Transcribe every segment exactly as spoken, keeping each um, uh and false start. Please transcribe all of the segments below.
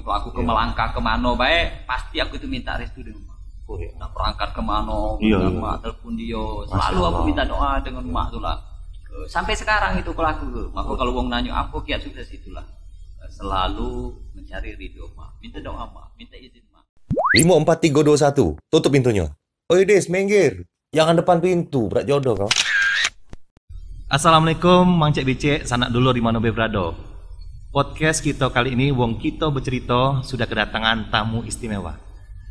Kalau aku ke Melangkah ke mano bae, pasti aku tu minta restu dengan mak. Oh, iya. Nak berangkat ke mano, Iya, dengan iya. mak, telepon dia. Masya Selalu aku Allah. minta doa dengan mak tu lah. Eh, sampai sekarang itu kalau aku ke. Maka Oh. kalau wong nanyo apa kiat sukses itulah. Eh, selalu mencari ridho mak. Minta doa mak, minta izin mak. Lima, empat, tiga, dua, satu. Tutup pintunya. Oi, Des, minggir. Jangan depan pintu, berat jodoh kau. Assalamualaikum, Mang Cek Bicik, sanak dulur di mano be berado. Podcast kito kali ini, wong kito becerito sudah kedatangan tamu istimewa.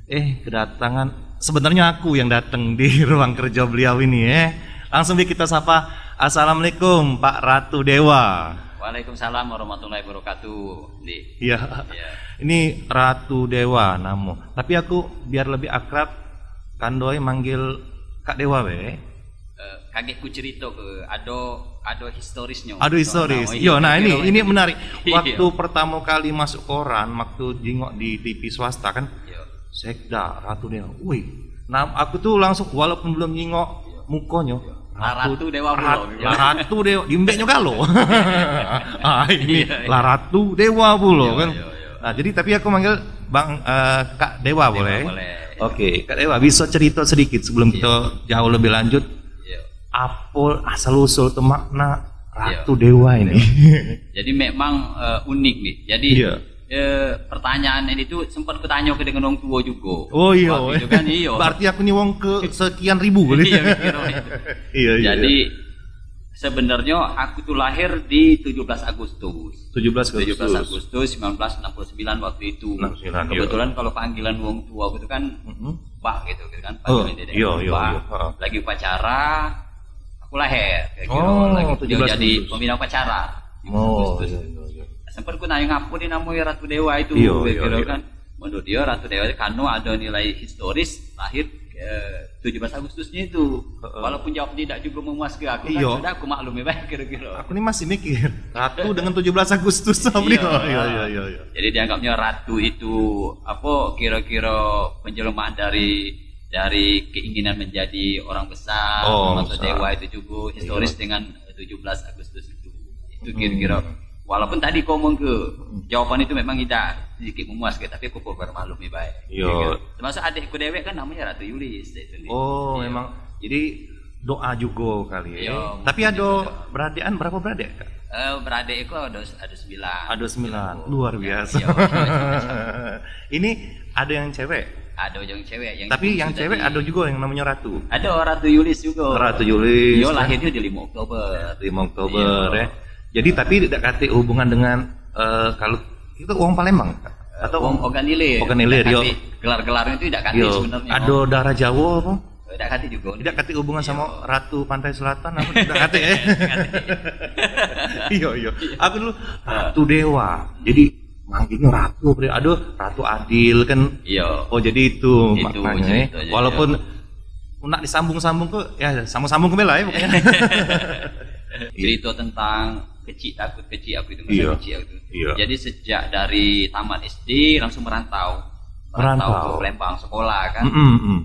Eh, kedatangan, sebenarnya aku yang datang di ruang kerja beliau ini, eh. Langsung be kito sapa. Assalamualaikum, Pak Ratu Dewa. Waalaikumsalam warahmatullahi wabarakatuh. Di. Iya. Iya. Ini Ratu Dewa namo. Tapi aku biar lebih akrab, kandoi manggil Kak Dewa be. Eh, kagek ku cerito ke, ado, ado historisnyo. Ado historis. Iyo, nah, ini, ini menarik. Iyo. Waktu pertamo kali masuk koran, waktu jingok di T V swasta kan, Iyo. Sekda, Ratu Dewa. Wih, nah, aku tu langsung, walaupun belum nyingok Iyo. mukonyo, Iyo. Lah Ratu Dewa pulo, Rat-, gitu. Lah Ratu Dewa, diembeknyo galo. Ah, ini Iyo, iyo. Lah Ratu Dewa pulo, Iyo, kan. iyo, iyo. Nah, jadi tapi aku manggil Bang, eh, Kak Dewa Dewa boleh? boleh. Oke, Kak Dewa, bisa cerita sedikit sebelum Iyo. kita jauh lebih lanjut? Iyo. Apa asal usul tu makna Ratu Iyo. Dewa ini? Jadi memang, eh, unik nih. Jadi Iyo. eh, pertanyaan ini tuh sempat kutanyo ke dengan wong tuo jugo. Oh, iyo. Waktu itu kan, iyo. Berarti aku ni wong ke sekian ribu kali. Iyo, mikir wong itu. Iyo, iyo, Jadi, iyo. sebenarnyo aku tuh lahir di tujuh belas Agustus. Tujuh belas Agustus. Tujuh belas Agustus sembilan belas enam puluh sembilan waktu itu. Enam sembilan, iyo. Kebetulan kalau panggilan wong tuo aku tuh kan Mm-mm. Mbak gitu, gitu kan, Oh, panggilan dia iyo, iyo, Mbak. iyo. Heeh. Lagi upacara, aku lahir, kira-kira Oh, lagi tujuh belas jadi Agustus. pembina upacara. Oh, Agustus. iyo, iyo, iyo. Sempat ku nanya, "Ngapo dia namonyo Ratu Dewa itu?" Iyo, iyo, kira-kira iyo. kan. Menurut dia, Ratu Dewa itu karena ada nilai historis lahir, eh, tujuh belas Agustusnya itu. Heeh. Walaupun jawab tidak juga memuaskan aku, kan Iyo. sudah aku maklumi bae kira-kira. Aku ni masih mikir, Ratu dengan tujuh belas Agustus apa Iyo. dia? Iyo, iyo, iyo, iyo. Jadi dianggapnya Ratu itu apa, kira-kira penjelmaan dari, dari keinginan menjadi orang besar, Oh, termasuk besar. dewa itu juga historis Iyo. dengan tujuh belas Agustus itu. Itu Hmm. kira-kira, walaupun tadi kau ngomong ke Hmm. jawaban itu memang tidak sedikit memuaskan, tapi aku bermaklum ya baik. Iyo. Kira-kira. Termasuk adikku dewek kan namanya Ratu Yulis, itu ni. Oh, Iyo. memang. Jadi doa juga kali ya. Iyo, Tapi mungkin ada juga doa. beradik, berapa beradik, Kak? Eh, beradik itu ada, ada sembilan. Ada sembilan. Iyo. Luar biasa. Iyo. Ini ada yang cewek? Ada yang cewek. Yang Tapi itu yang sudah cewek di- ada juga yang namanya Ratu? Ada Ratu Yulis juga. Ratu Yulis, Iyo, kan? lahirnya di lima Oktober. Lima Oktober, Iyo. ya. Jadi, tapi tidak kate hubungan dengan, eh, kalau itu wong Palembang, Kak? Atau Wong Ogan Ilir. Ogan Ilir, Tidak yo. kate, gelar-gelarnya itu tidak kate Yo, sebenarnya. ada darah Jawa apa? Tidak kate juga. Tidak kate hubungan Iyo. sama Ratu Pantai Selatan apa? Tidak kate, ya? Tidak kate. Iyo, iyo. Aku dulu Ratu Dewa. Jadi, manggilnya Ratu, Bre. Aduh, Ratu Adil kan. Iyo. Oh, jadi itu Itu maknanya, ya. ceritanya, Walaupun iyo. nak disambung-sambung ke, ya, sambung-sambung ke bela, ya, pokoknya. Cerita tentang kecil, aku kecil, aku itu masa Iyo. kecil aku. Iyo. Jadi, sejak dari tamat S D langsung merantau. Merantau Merantau. ke Palembang sekolah, kan. Mm-mm, mm.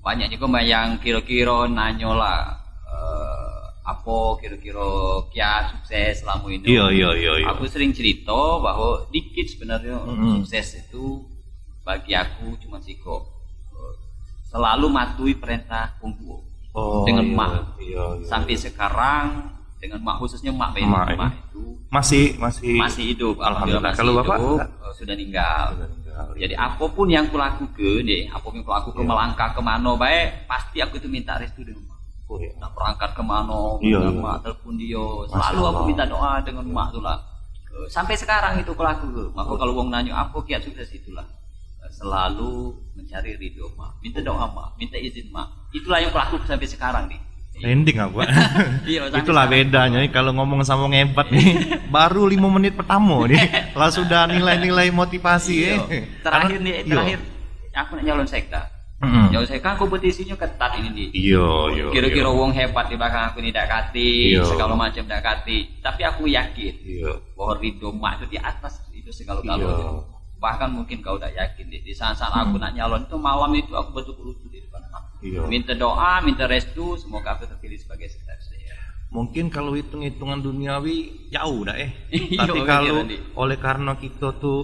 Banyak juga yang kira-kira nanyo lah, eh, apa kira-kira kiat sukses selama ini. Iyo, iyo, iyo, iyo. Aku sering cerita bahwa dikit sebenarnya Mm-mm. sukses itu bagi aku cuma sikok. Selalu matui perintah wong tua. Oh, Dengan iyo, mak. iyo, iyo, Sampai iyo. sekarang dengan mak, khususnya mak Beni, Mak, mak ya. itu Masih, masih. masih hidup. Alhamdulillah. Masih Kalau bapak? hidup, eh, sudah meninggal. Sudah meninggal, Jadi iya. apapun yang kulakuke nih, apapun yang kulakuke Iya. melangkah ke mano bae, pasti aku itu minta restu dengan mak. Oh, iya. Nak berangkat ke mano, Iya, dengan iya. mak telepon dia, Masya selalu aku Allah. minta doa dengan mak tu lah. Eh, sampai sekarang itu kulakuke. Maka Oh. kalau wong nanyo apa kiat sukses itulah. Selalu mencari ridho mak, minta doa mak, minta izin mak. Itulah yang kulakuke sampai sekarang nih. Merinding aku. Iya, sampai Itulah sekarang. bedanya kalau ngomong sama wong hebat nih. Baru lima menit pertama nih, lah sudah nilai-nilai motivasi, Iya. eh. Terakhir Karena- nih, iya. terakhir aku nak nyalon sekda. Mm-mm. Nyalon sekda, kompetisinya ketat ini nih. Iya, iya, Kira-kira iya. wong hebat di belakang aku nih dak kati, Iya. segala macam dak kati. Tapi aku yakin Iya. bahwa ridho mak itu di atas itu segala Iya. galanya. Bahkan mungkin kau dak yakin, Dik. Di saat-saat aku Hmm. nak nyalon itu, malam itu aku bertukuk lutut di depan mak. Iya. Minta doa, minta restu, semoga aku terpilih sebagai sekda S D M. Mungkin kalau hitung-hitungan duniawi, jauh dah, eh. Iya, Tapi betul, kalau Dik. oleh karena kita tuh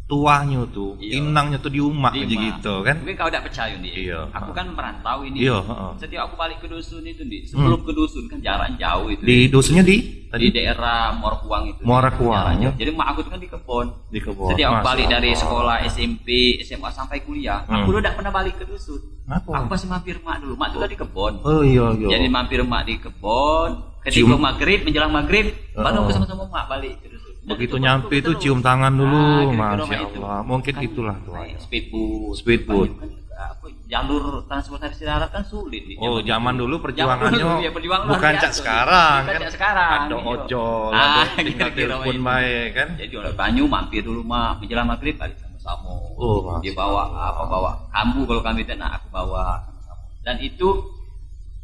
tuahnyo tu, Iyo. inangnyo tu di umak Di aja umak. gitu kan. Mungkin kau dak percaya ni. Iyo, Aku ha. kan merantau ini. Iyo, ha. Setiap aku balik ke dusun itu, Dik, Hmm. sebelum ke dusun kan jaraknya jauh itu. Di dusunnya di Di tadi? daerah Muara Kuang itu. Muara Kuang, Jaraknya. ya. Jadi mak aku tu kan di kebon. Di kebon. Setiap aku Masya balik dari Allah. sekolah S M P, S M A sampai kuliah, Hmm. aku udah dak pernah balik ke dusun. Kenapa? Aku pasti mampir mak dulu. Mak tu kan di kebon. Oh, iya, iya. Jadi mampir mak di kebon. Ketika Cium. maghrib, menjelang maghrib, baru aku Heeh. sama-sama mak balik ke dusun. Dan Begitu itu nyampe betul-betul tu cium tangan dulu, Ah, kira-kira Masya macam itu. Allah. Mungkin Kan itulah naik tuanya. speedboat. Speedboat. Kan, apa, jalur transportasi darat kan sulit di Oh, zaman zaman itu. dulu Zaman perjuangannya dulu, ya, perjuangan luar bukan cak biasa. sekarang, Bukan kan? cak sekarang, Ada gitu. ojol, Ah, ada tinggal kira-kira telepon macam itu. bae, kan? Jadi orang banyu mampir dulu mak, menjelang maghrib balik sama-sama. Oh, Dia Masya bawa Allah. apa, bawa kambu kalau kami tu, nah, aku bawa sama-sama. Dan itu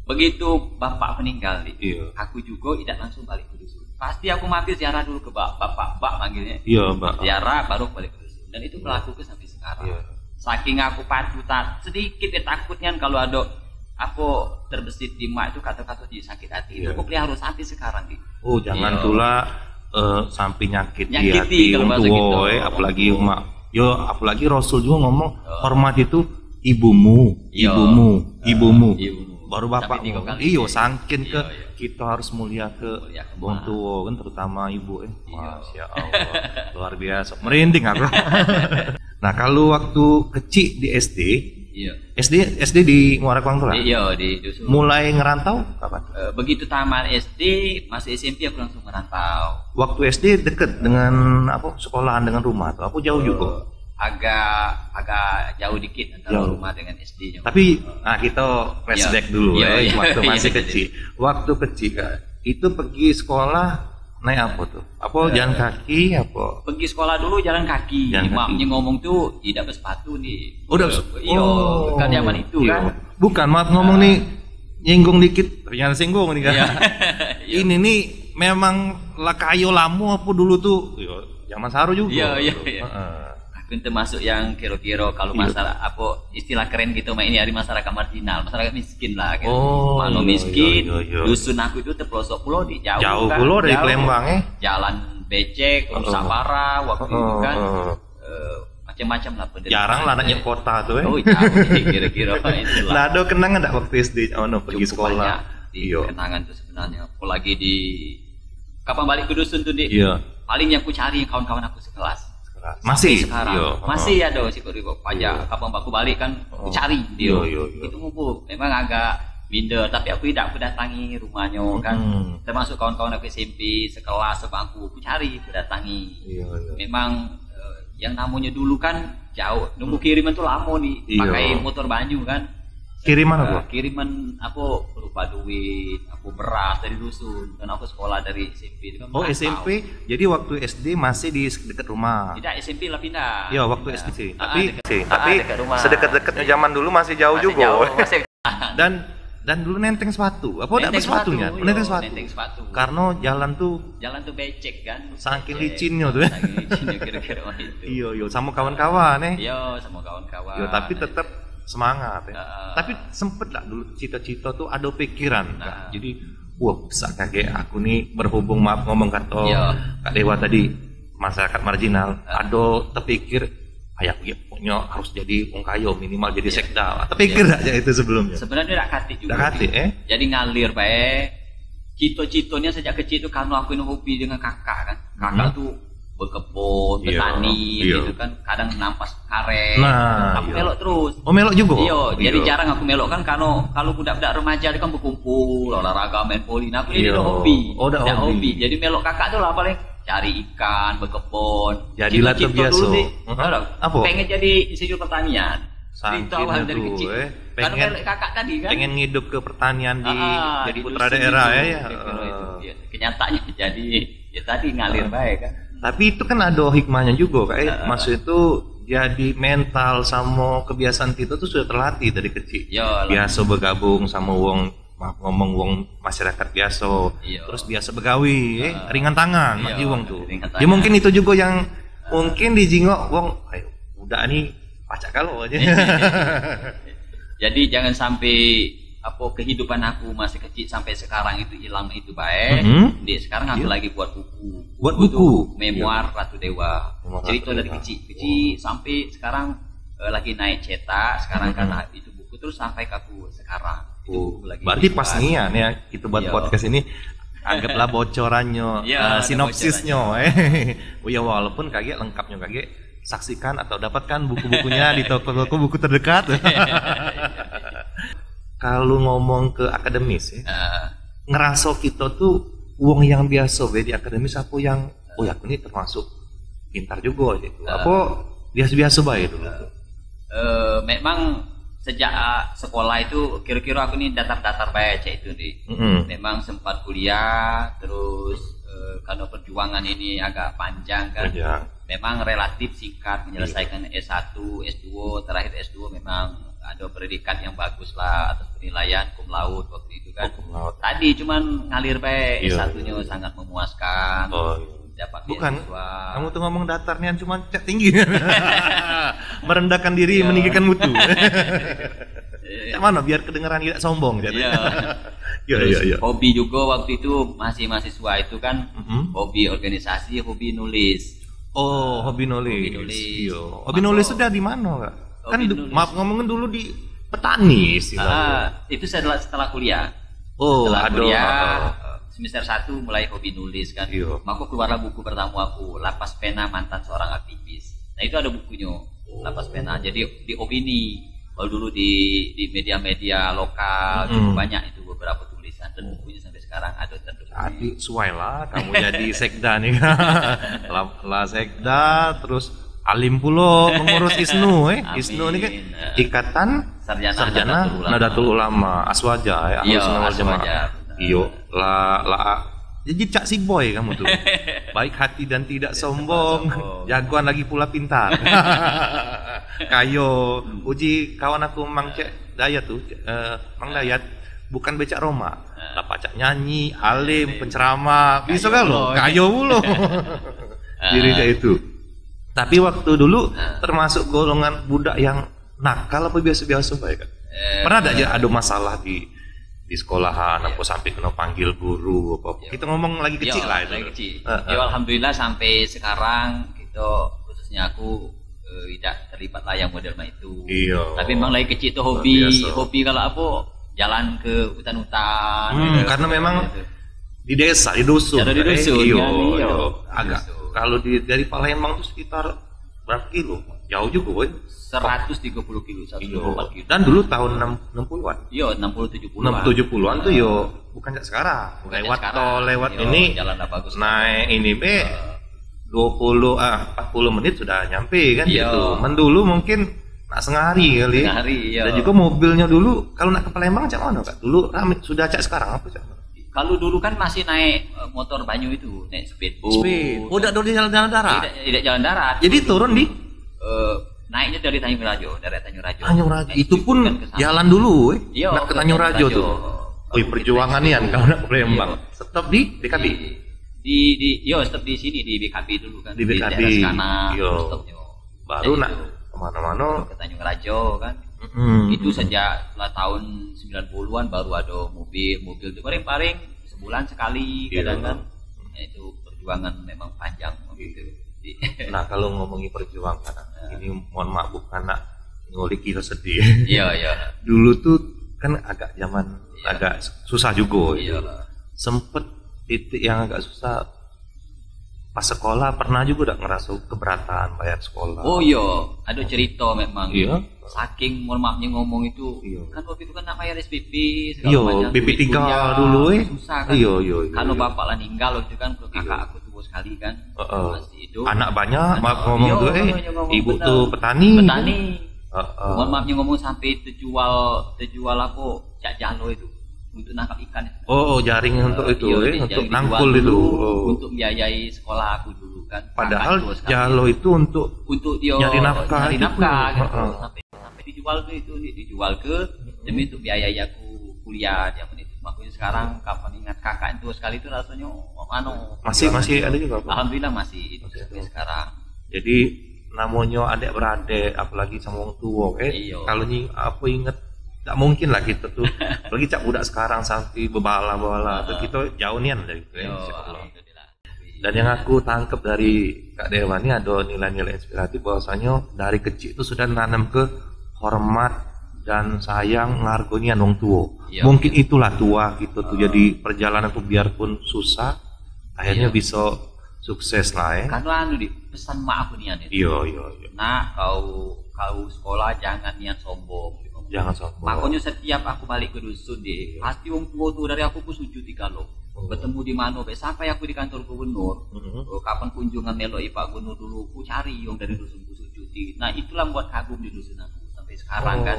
begitu bapak meninggal, Dik, Iya. aku juga tidak langsung balik ke dusun. Pasti aku mampir ziarah dulu ke bak-, bapak, bak manggilnya. Iya, Mbak. Ziarah baru balik ke dusun. Dan itu Iya. berlaku ke sampai sekarang. Iya. Saking aku padu ta-, sedikit ya takutnya kalau ada apa terbesit di mak itu kata-kata jadi sakit hati. Iya. Itu aku pelihara sampai sekarang, Dik. Oh, jangan Iya. pula, eh, sampai nyakiti Nyakiti hati kalau wong bahasa tua, kita. eh, apalagi Wong tua. mak. Yo, apalagi Rasul juga ngomong, Iya. hormat itu ibumu, Iya. ibumu, Iya. ibumu. Ibumu. Baru Sampai bapak tiga ngomong. kali. Iyo, sangkin ke Iya, iya. kita harus mulia ke Mulia ke wong mak. tua kan, terutama ibu, eh. Iya. Masya Allah, luar biasa. Merinding aku. Nah, kalau waktu kecil di S D, Iya. S D, S D di Muara Kuang tu lah? Iya, di dusun. Mulai ngerantau kapan? Eh, begitu tamat S D, masuk S M P aku langsung merantau. Waktu S D deket dengan apa, sekolahan dengan rumah tu? Apa jauh juga? Eh, agak, agak jauh dikit antara Jauh. rumah dengan S D-nya. Tapi, Eh, nah, kita flashback iya. dulu Iya, ya, iya. waktu Iya, masih iya. kecil. Waktu kecil, Kak, itu pergi sekolah naik apa tu? Apa Eh, jalan kaki apa? Pergi sekolah dulu jalan kaki. Jalan kaki. Maknya ngomong tu tidak bersepatu ni. Oh, dak Eh, bersepatu. iyo, Oh, kan zaman itu iyo. kan. Bukan, maaf ngomong Ah. ni nyinggung dikit, ternyata singgung ni kan. Iya. Iya. Ini ni memang lah kayo lamo apa dulu tu? Yo, zaman Saro juga. Iya, iya, iya. Heeh. Aku termasuk yang kira-kira kalau Iya. masalah apa istilah keren gitu mak ini hari masyarakat marginal, masyarakat miskin lah gitu. Oh, Mano iya, miskin, iya, iya, iya. dusun aku itu terpelosok pulo di jauh Jauh kan, pulo dari jauh. Palembang, eh? Jalan becek, Heeh. Nusantara waktu itu Heeh, kan. heeh. Eh, macam-macam lah penderitaan. Jarang lah anak nyek kota tu, eh. Oh, jauh kira-kira itulah. Lah, ada kenangan tak waktu S D, ono, pergi Cukup sekolah? banyak di Iya. kenangan tu sebenarnya. Apalagi di kapan balik ke dusun tu, Dik? Iya. Paling yang ku cari kawan-kawan aku sekelas. Sekelas. Sampai Masih? sekarang. Iya, Masih heeh. ada sikok-sikok pajak. Iya. Kapan aku balik kan, ku Oh. cari dia. Iya, iya, iya. Itu ngumpul. Memang agak minder, tapi aku tidak aku datangi rumahnya kan. Hmm. Termasuk kawan-kawan aku S M P, sekelas, sebangku, aku cari, aku datangi. Iya, iya. Memang, eh, yang namanya dulu kan jauh. Nunggu Hmm. kiriman tu lama ni, Iya. pakai motor banyu kan. Kiriman Eh, apa? kiriman apa, berupa duit, apa beras dari dusun. Dan aku sekolah dari S M P tu kan Oh, merantau. S M P. Jadi waktu S D masih di dekat rumah? Tidak, S M P lah pindah. Ya, waktu Pindah. S D sih. Ah, Tapi, dekat, sih, ah, tapi dekat rumah. sedekat-dekatnya zaman dulu masih jauh Masih juga. jauh, masih Dan, dan dulu nenteng sepatu. Apa dak Nenteng bersepatu sepatu, kan? iya, Nenteng sepatu. nenteng sepatu. Karena jalan tu Jalan tu becek kan. Saking Becek. licinnya tu, ya. Saking licinnya kira-kira macam itu. Iya, iya, sama kawan-kawan, eh. Iya, sama kawan-kawan. Iya, tapi tetap semangat, ya. Heeh. Tapi sempet lah dulu cita-cita tu ada pikiran, Kak. Nah. Jadi, wah, besar kagek aku ni berhubung, maaf ngomong kata Iya. Kak Dewa tadi, masyarakat marginal. Heeh. Ada terpikir, "Ayah, ya, pokoknya harus jadi wong kaya, minimal jadi Iya. sekda." Terpikir Iya. tak aja itu sebelumnya? Sebenarnya dak katik juga, Dak katik, Dik. eh? Jadi ngalir bae. Cita-citanya sejak kecil tu karena aku ini hobi dengan kakak kan. Kakak Hmm. tu berkebun, Iya, bertani iya. gitu kan. Kadang nampas karet. Nah, Aku iya. melok terus. Oh, melok juga? Iya, jadi Iya. jarang aku melok kan karena kalau budak-budak remaja tu kan berkumpul, olahraga, main voli. Nah, aku ni Iya. dak hobi. Oh, dak Dak hobi. hobi. Jadi melok kakak tu lah paling cari ikan, berkebun. Jadilah Cita-cita terbiasa. dulu ni, Heeh. tahu tak? Apa? Pengen jadi insinyur pertanian. Cerita Sangkingnya awal dari tu, kecil. eh. Kalau Pengen, melok kakak tadi kan. pengen ngidup ke pertanian di, Ah, jadi di putra dusun daerah, itu, ya, ya. kira-kira itu. Heeh. Ya, kenyataannya jadi, ya tadi ngalir Heeh. bae kan. Tapi itu kan ada hikmahnya juga, Kak, eh. Heeh. Maksud itu jadi mental sama kebiasaan kita tu sudah terlatih dari kecil. Yo, lah. Biasa bergabung sama wong, maaf ngomong, wong masyarakat biasa. Iya. Terus biasa begawi, eh, Ah. ringan tangan, mak Iya, ji wong tu. ringan Ya, tangan. mungkin itu juga yang Ah. mungkin dijingok wong, "Ayo, budak ni pacak galo aja." Jadi jangan sampai Apa kehidupan aku masih kecil sampai sekarang itu hilang itu bae. Mm-hmm. Ndik, sekarang aku lagi buat buku. Buat buku? Buku tu, Memoir Ratu Dewa. Memoir Cerita Ratu dari Dewa. Kecil-kecil sampai sekarang, eh, lagi naik cetak. Sekarang karena itu buku terus sampai ke aku sekarang. Itu buku lagi berarti pas dijual. Nian ya, kita buat podcast ini, anggaplah bocorannya, eh, sinopsisnya, eh. Oh ya, walaupun kagek lengkapnya kagek, saksikan atau dapatkan buku-bukunya di toko-toko buku terdekat. Kalau ngomong ke akademis ya, ngeraso kita tuh wong yang biasa be di akademis apa yang, "Oh ya, aku ni termasuk pintar juga," gitu. Apa biasa-biasa bae dulu? Eh, memang sejak, ah, sekolah itu kira-kira aku ni datar-datar bae cak itu, Dik. Mm-mm. Memang sempat kuliah, terus, eh, karena perjuangan ini agak panjang kan. Memang relatif singkat menyelesaikan S satu, S dua, terakhir S dua memang ada predikat yang bagus lah atas penilaian cum laude waktu itu kan. Oh, cum laude. Tadi cuman ngalir bae, S satu-nya sangat memuaskan. Oh, iya. Dapat beasiswa. Bukan, kamu tuh ngomong datar nian, cuman cak tinggi. Merendahkan diri, meninggikan mutu. Cak mana biar kedengeran tidak sombong, cak. Iya. Iya, iya, iya. Hobi juga waktu itu masih mahasiswa itu kan, hobi organisasi, hobi nulis. Oh, hobi nulis. Hobi nulis. Iya. Hobi nulis itu dari mana, Kak? Kan maaf ngomongin dulu di petani istilahnya. Ah, itu setelah, setelah kuliah. Oh, setelah kuliah, semester satu mulai hobi nulis kan. Iya. Maka keluarlah buku pertama aku, Lapas Pena Mantan Seorang Aktivis. Nah, itu ada bukunya, Lapas Pena. Jadi di opini, kalau dulu di, di media-media lokal cukup banyak itu beberapa tulisan dan bukunya sampai sekarang ada tertulis. Adik suai lah, kamu jadi sekda nih. Lah, lah sekda, terus alim pulo pengurus isnu, eh. Isnu ni kan Ikatan Sarjana Nahdlatul Ulama, Aswaja, eh, Ahlus Sunnah wal Jamaah. Iyo, lah, lah. Jadi cak si boy kamu tuh. Baik hati dan tidak sombong. Jagoan lagi pula pintar. Kayo, uji kawan aku Mang Cek Dayat tuh, eh, Mang Dayat, bukan becak Roma. Lah pacak nyanyi, alim, penceramah, bisa kan lo? Kayo pulo. Diri cak itu. Tapi waktu dulu termasuk golongan budak yang nakal apa biasa-biasa bae, Kak? Pernah dak ya ada masalah di, di sekolahan apa sampai kena panggil guru apa? Kita ngomong lagi kecil lah itu. Lagi kecil. Heeh. Ya, alhamdulillah sampai sekarang kita, khususnya aku, eh, tidak terlibat lah yang model mak itu. Iya. Tapi memang lagi kecil tuh hobi, hobi kalau apa, jalan ke hutan-hutan. Hmm, gitu. Karena memang di desa, di dusun. Ada di dusun, kan? Iya. Agak. Kalau di, dari Palembang tuh sekitar berapa kilo? Jauh juga, boy. Seratus tiga puluh kilo, seratus dua puluh empat kilo. Dan dulu tahun enam, enam puluhan. Iya, enam puluh tujuh puluhan. Enam puluh tujuh puluhan tuh yo bukan kayak sekarang. Bukan kayak sekarang. Lewat tol, lewat ini, jalan lah bagus. Naik ini be, dua puluh, ah, empat puluh menit sudah nyampe kan gitu. Men dulu mungkin nak setengah hari kali. Setengah hari, iya. Dan juga mobilnya dulu, kalau nak ke Palembang cak mana, Kak? Dulu rame, sudah cak sekarang apa cak mana? Kalau dulu kan masih naik, eh, motor banyu itu, naik speedboat. Speed. Oh, dak ada di jalan, jalan darat? Tidak, tidak jalan darat. Jadi turun di? Eh, naiknya dari Tanjung Rajo, dari Tanjung Rajo. Tanjung Rajo. Itu pun jalan dulu, eh. Iya, nak ke Tanjung Rajo tuh. Wih, perjuangan nian kalau nak ke Palembang. Stop di B K B? Di, di, di, yo, stop di sini, di B K B dulu kan. Di B K B. Di daerah Sekana, stopnya. Baru nak kemana-mana. Ke Tanjung Rajo kan. Itu sejak lah tahun sembilan puluhan baru ada mobil, mobil tuh paling-paling sebulan sekali kadang kan. Nah, itu perjuangan memang panjang gitu. Nah, kalau ngomongin perjuangan, ini mohon maaf bukan nak ngulik kita sedih. Iya, iya. Dulu tuh kan agak zaman agak susah juga. Iya. Sempet titik yang agak susah pas sekolah, pernah juga dak ngeraso keberatan bayar sekolah? Oh iya, ada cerita memang. Iya. Saking, mohon maafnya ngomong itu, kan waktu itu kan nak bayar S P P segala macam, B P tiga dulu, eh. Susah kan. Iya, iya, iya. Kalau bapak lah ninggal waktu itu kan, kakak aku tua sekali kan. Heeh. Masih hidup. Anak banyak, maaf ngomong tuh, eh. Ibu tuh petani. Petani. Heeh. Mohon maafnya ngomong sampai terjual, terjual apa? Cak jalo itu. Untuk nangkap ikan itu. Oh, jaring untuk itu, eh, untuk nangkul itu. Untuk biayai sekolah aku dulu kan. Padahal jalo itu untuk nyari nafkah. Nyari nafkah gitu. Sampai, sampai dijual tuh itu, dijual ke demi untuk biayai aku kuliah zaman itu. Makanya sekarang kapan ingat kakak itu sekali itu rasanya anu. Masih, masih ada juga, Pak? Alhamdulillah masih hidup sampai sekarang. Jadi namanya adik beradik, apalagi sama orang tua, eh. Iya. Kalau nying-, apa inget Tak mungkin lah kita tuh, apalagi cak budak sekarang sampai bebala-bala tuh, kita jauh nian dari itu ya, insya Allah. Dan yang aku tangkep dari Kak Dewa ni ada nilai-nilai inspiratif bahwasanya dari kecil tuh sudah nanam ke hormat dan sayang ngargoni wong tua. Mungkin itulah tua kita tuh jadi perjalanan tuh biarpun susah, akhirnya bisa sukses lah ya. Kan anu di pesan mak aku nian itu. Iya, iya, iya. Nak, kau kau sekolah jangan nian sombong. Jangan sombong. Makanya setiap aku balik ke dusun di, pasti wong tua tuh dari aku ku sujud di kalo. Bertemu di mana be, sampai aku di kantor gubernur. Oh, kapan kunjungan melok Pak Gubernur dulu, ku cari wong dari dusun ku sujudi. Nah, itulah buat kagum di dusun aku sampai sekarang kan.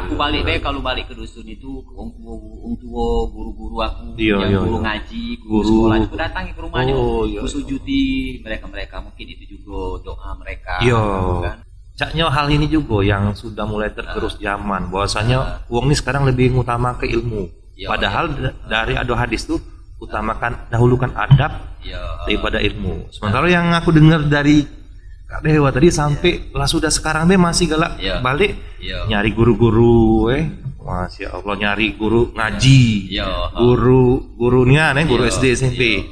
Aku balik be, kalau balik ke dusun itu wong tua, wong tua, guru-guru aku yang guru ngaji, guru sekolah itu datang ke rumahnya. Ku sujudi mereka-mereka. Mungkin itu juga doa mereka. Iya. Kan? Caknya hal ini juga yang sudah mulai tergerus zaman, bahwasanya wong ni sekarang lebih ngutama ke ilmu. Padahal da- dari ada hadis tuh, utamakan, dahulukan adab daripada ilmu. Sementara yang aku dengar dari Kak Dewa tadi sampai lah sudah sekarang deh masih galak balik nyari guru-guru eh. Masya Allah, nyari guru ngaji. Guru guru nian eh, guru S D S M P.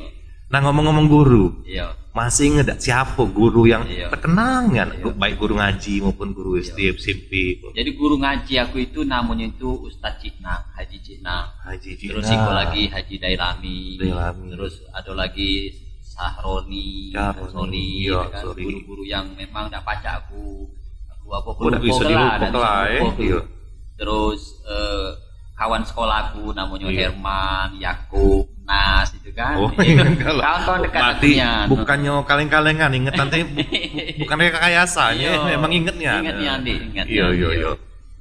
Nah, ngomong-ngomong guru, masih inget dak siapa guru yang terkenal nian, baik guru ngaji maupun guru S D, S M P? Jadi guru ngaji aku itu namanya itu Ustaz Cikna, Haji Cikna. Haji Cikna. Terus ikut lagi Haji Dailami. Dailami. Terus ada lagi Sahroni, Sahroni, Soli, iya, kan? Soli. Guru-guru yang memang dak pacak aku, aku apa, aku lupa lah, dak bisa dilupa lah, eh. Iya. Terus eh, kawan sekolahku namanya Herman, Yakub, Nas itu kan. Oh, iya. Kawan-kawan dekat aku nian. Bukannya kaleng-kalengan, ingetan teh bu- bu- bukan rekayasa, ya, memang inget nian. Inget nian, Dik, inget nian. Iya, iya, iya.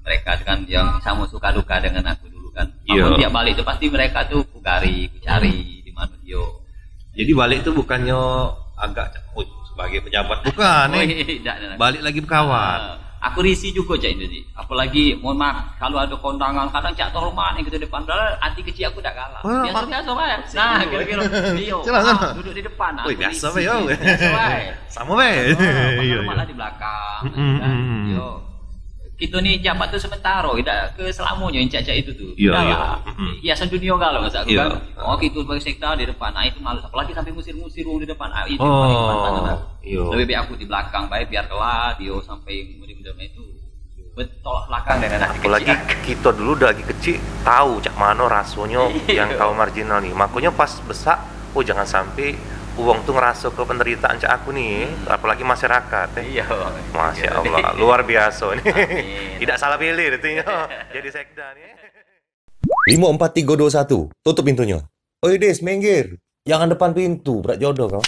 Mereka itu kan yang sama suka duka dengan aku dulu kan. Aku tiap balik itu pasti mereka tuh ku cari, ku cari di mana dia. Jadi balik tuh bukannya agak, oh, sebagai pejabat, bukan, eh. Balik lagi berkawan. Ah, aku risih juga cak itu sih. Apalagi mohon maaf kalau ada kondangan kadang cak terhormat yang kita depan, padahal hati kecil aku dak galak. Biasa-biasa bae. Nah, kira-kira dia duduk di depan. Woi, biasa bae. Biasa bae. Sama bae. Iya, iya. Malah di belakang. Yo. Kita ni jabat tu sementara, dak ke selamanya encak-encak itu tu. Iya, iya. Hiasan dunia galo masa aku kan. Oh, kita sebagai sekda di depan. Nah, itu males. Apalagi sampai ngusir-ngusir wong di depan. Ah, itu paling pantas. Lebih baik aku di belakang bae biar kelak dia sampai kemudian itu bertolak belakang dengan hati kecil. Apalagi kita dulu dah lagi kecil, tahu cak mano rasonyo yang kaum marginal ni. Makonyo pas besak, oh, jangan sampai wong tu ngeraso ke penderitaan cak aku ni, apalagi masyarakat eh. Iya. Masya Allah, luar biasa ni. Tidak salah pilih itu ya. Jadi sekda ni. Lima, empat, tiga, dua, satu. Tutup pintunya. Oi, Des, minggir. Jangan depan pintu, berat jodoh kau.